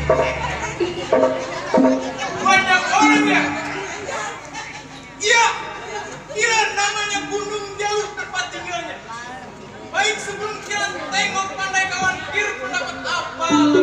Banyak orang ya? Iya, kira namanya Gunung Jauh tempat tinggalnya. Baik sebelum jalan tengok pandai kawan kir pendapat apa lagi.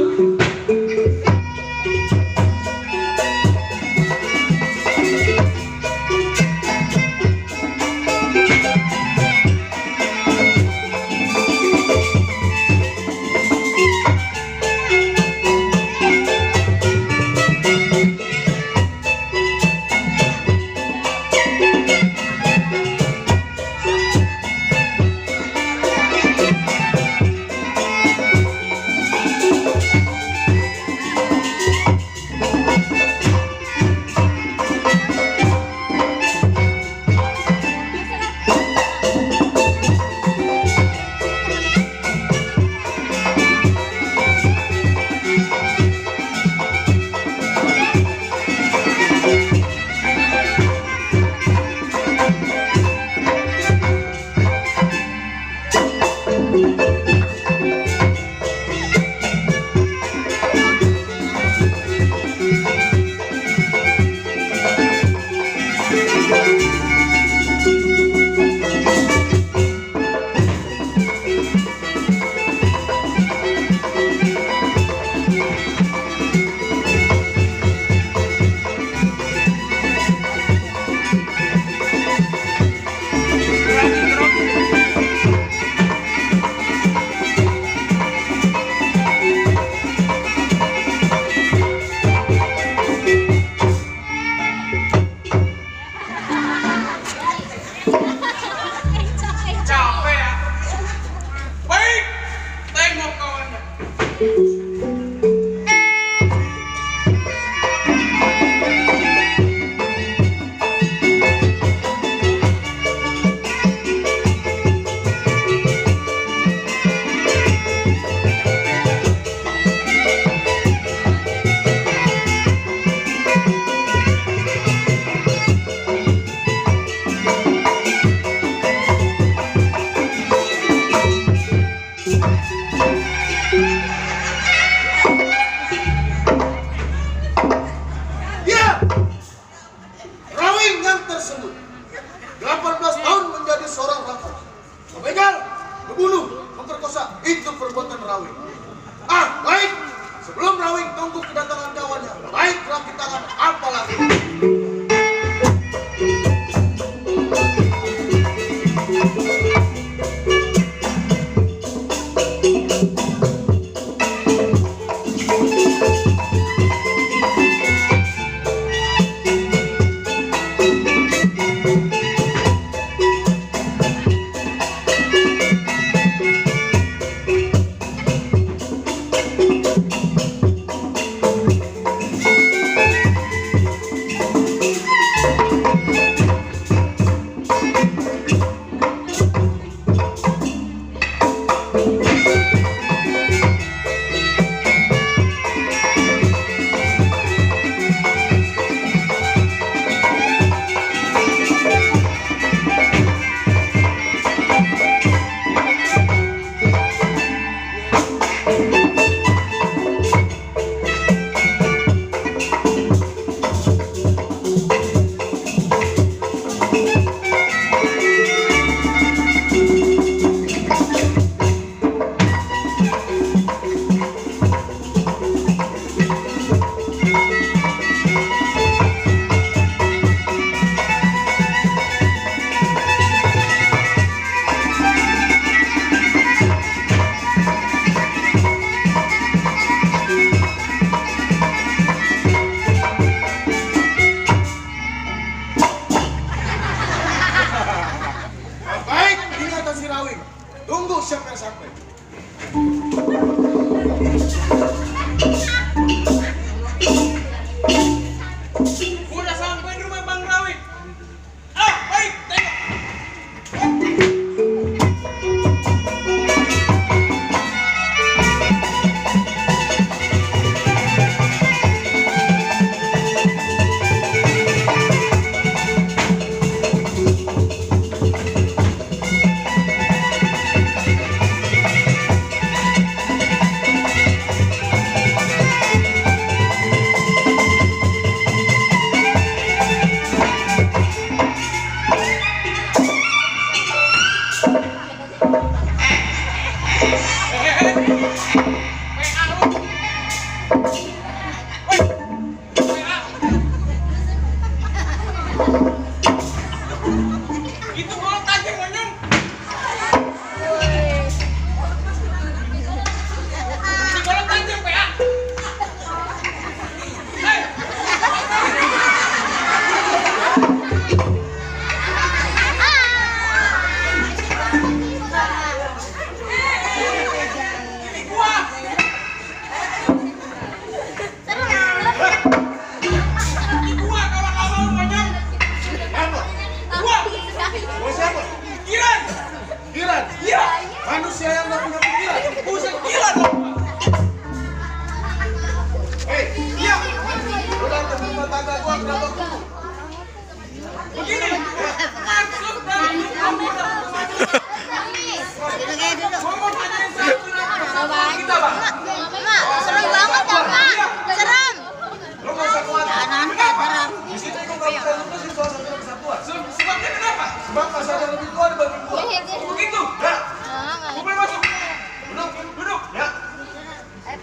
Gua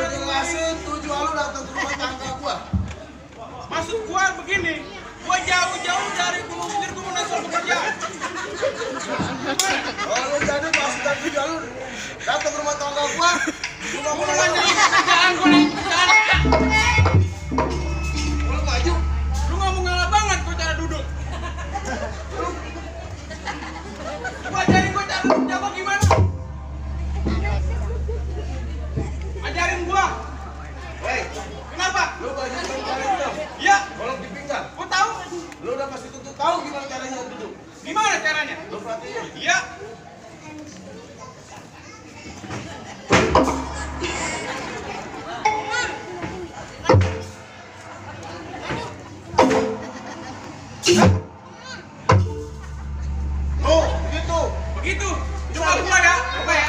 jelasin tujuan lu datang ke rumah tangga gua. Maksud gua begini, gua jauh-jauh dari Gunung Bukit, gua mau naik pekerjaan. Kalau jadi maksud dan tujuan lu datang ke rumah tangga gua mau nanya pekerjaan, gua nih pekerjaan. Lu maju, lu nggak mau ngalah banget gua cara duduk. Gua ajarin gua cara duduk jago gimana? Ajarin gua. Hei, kenapa? Lu baju cara duduk? Iya. Golok di pinggang. Gua tahu. Lu udah pasti tentu tahu gimana caranya duduk. Gimana caranya? Lu perhatiin. Iya. Oh, begitu. Begitu. Coba gua ya. Coba ya.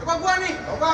Coba gua nih. Coba.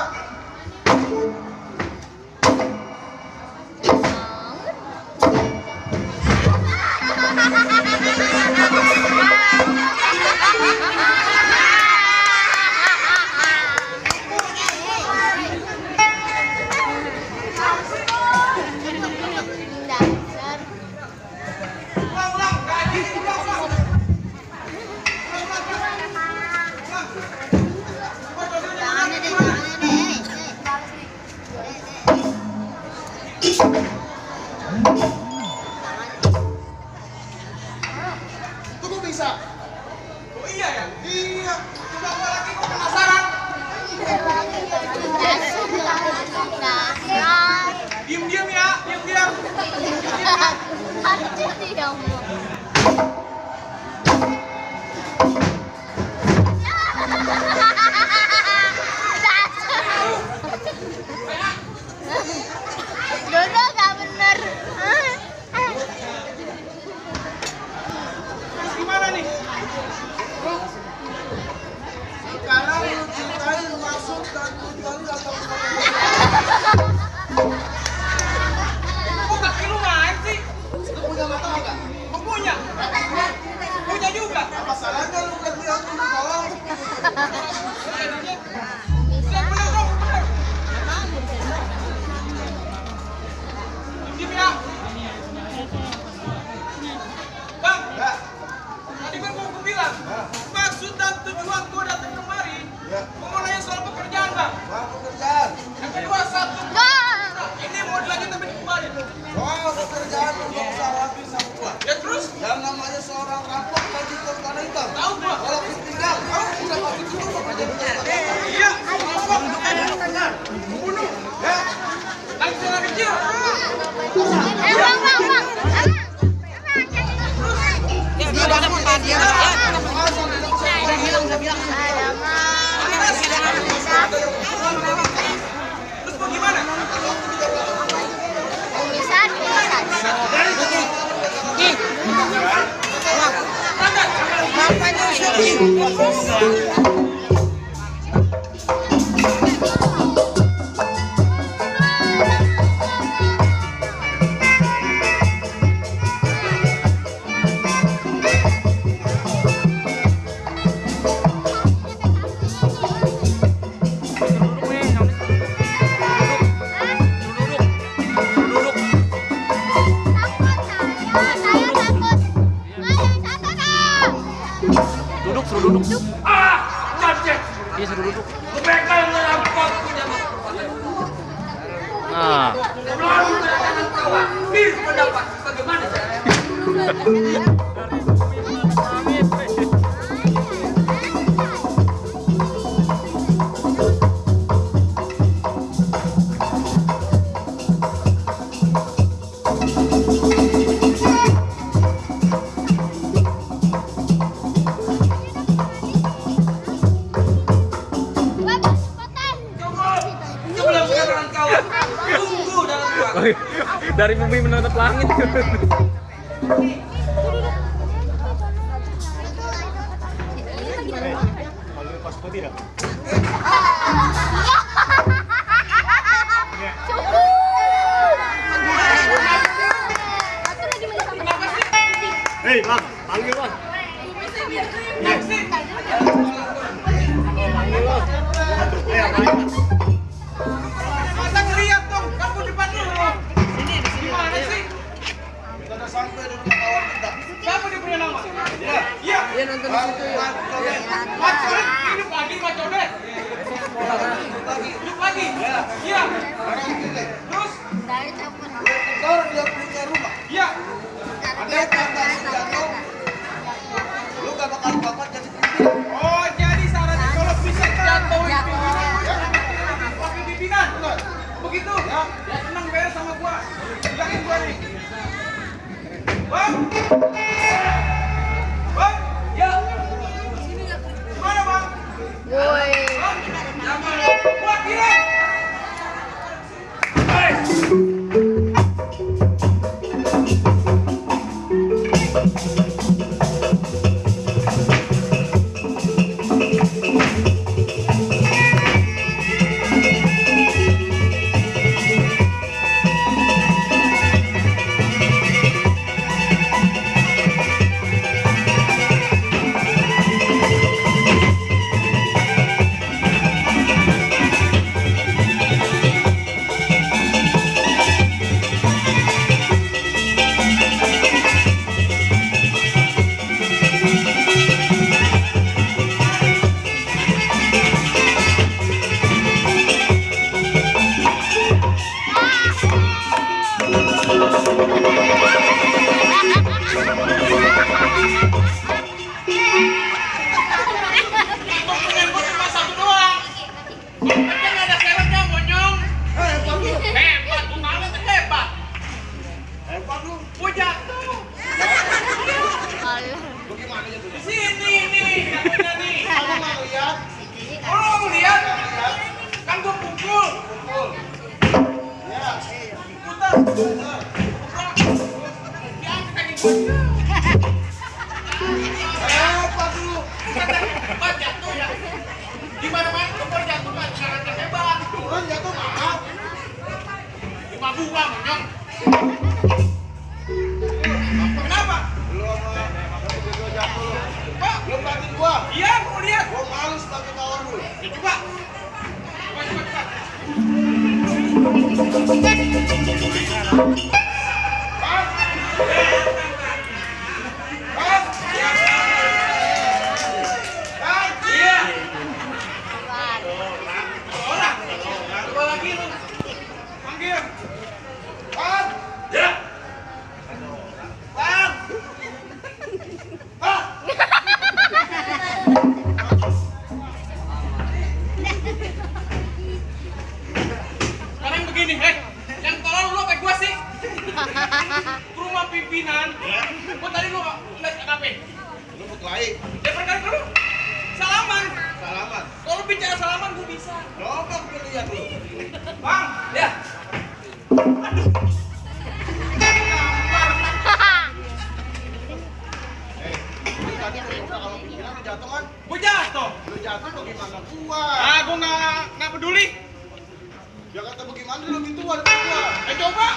Tunggu bisa. Oh iya ya? Iya. Coba gua lagi, gua penasaran. Diam-diam ya, diam-diam. Dodo gak bener. Gimana nih? Sekarang lu ceritain maksud dan tujuan lu datang ke rumah tangga. Kok kaki lu main sih? Lu punya mata enggak? Kok punya? Punya juga. Apa salahnya lu kan lihat di bawah? Lihat bener dong, bener. Diam ya. Bang, tadi kan gua bilang, maksud dan tujuan gua datang kemari, gua mau nanya soal pekerjaan, Bang. Pekerjaan. Yang kedua, satu. Nah, ini mau dilanjutin kembali. Soal pekerjaan lu gak usah rapi sama gua. Ya terus? Yang namanya seorang rampok baju celana hitam. Tahu gua. Kalau ditinggal, udah pasti itu pekerjaan. Iya. Rampok. Bunuh. Ya. Lagi celana kecil. Bang. Dia banget Pak, dia. Udah bilang. Terus bagaimana? Bisa. Bapaknya sedih. Suruh duduk. Macet. Iya, suruh duduk. Mereka yang merampok punya Nah. Lalu kedatangan kawan. Bis pendapat bagaimana caranya? Dari bumi menatap langit. Woi, Bang. Panggil, Bang. Masa ngeliat dong, kamu depan dulu. Gimana sih? Kita udah sampai di rumah kawan kita. Siapa diberi nama? Iya. Iya. Dia nonton di situ ya. Mas Codet, hidup lagi Mas Codet. Hidup lagi. Iya. Terus? Orang dia punya rumah. Iya. Ada tangga jatuh. Lu gak bakal dapat jadi pimpinan. Oh, jadi syaratnya kalau bisa jatuhin pimpinan. Wakil pimpinan. Begitu? Ya. Senang beres sama gua. Bilangin gua nih. Bang. Bang. Ya. Gimana, Bang? Woi. Bang. Buat kirim. Kenapa? Belum bantuin gua. Iya, mau lihat. Gua males pakai kawan lu. Ya, coba. Coba. Iya. Orang. Coba lagi lu. Panggil. Bang. Ya. Bang. Bang. Sekarang begini, yang tolong lu apa gua sih? Ke rumah pimpinan. Gua tadi lu lihat ngapain? Lu berkelahi. Ya perkara dulu. Salaman. Salaman. Kalau bicara salaman gua bisa. Coba gua lihat lu. Bang, ya. Lu tadi ke rumah kawan pimpinan lu jatuh kan? Gua jatuh. Lu jatuh bagaimana gua? Ah, gua nggak peduli. Ya kata bagaimana lu lebih tua dari gua. Coba.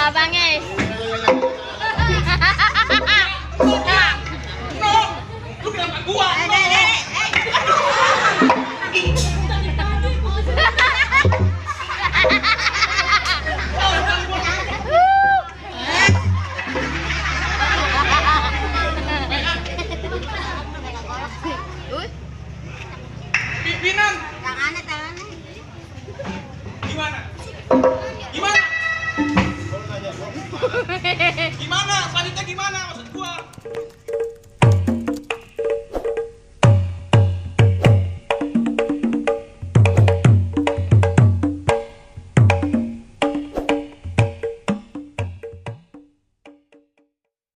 Abangnya. Lu kenapa gua? Pimpinan. Tangannya. Gimana? Gimana? Gua nanya gua.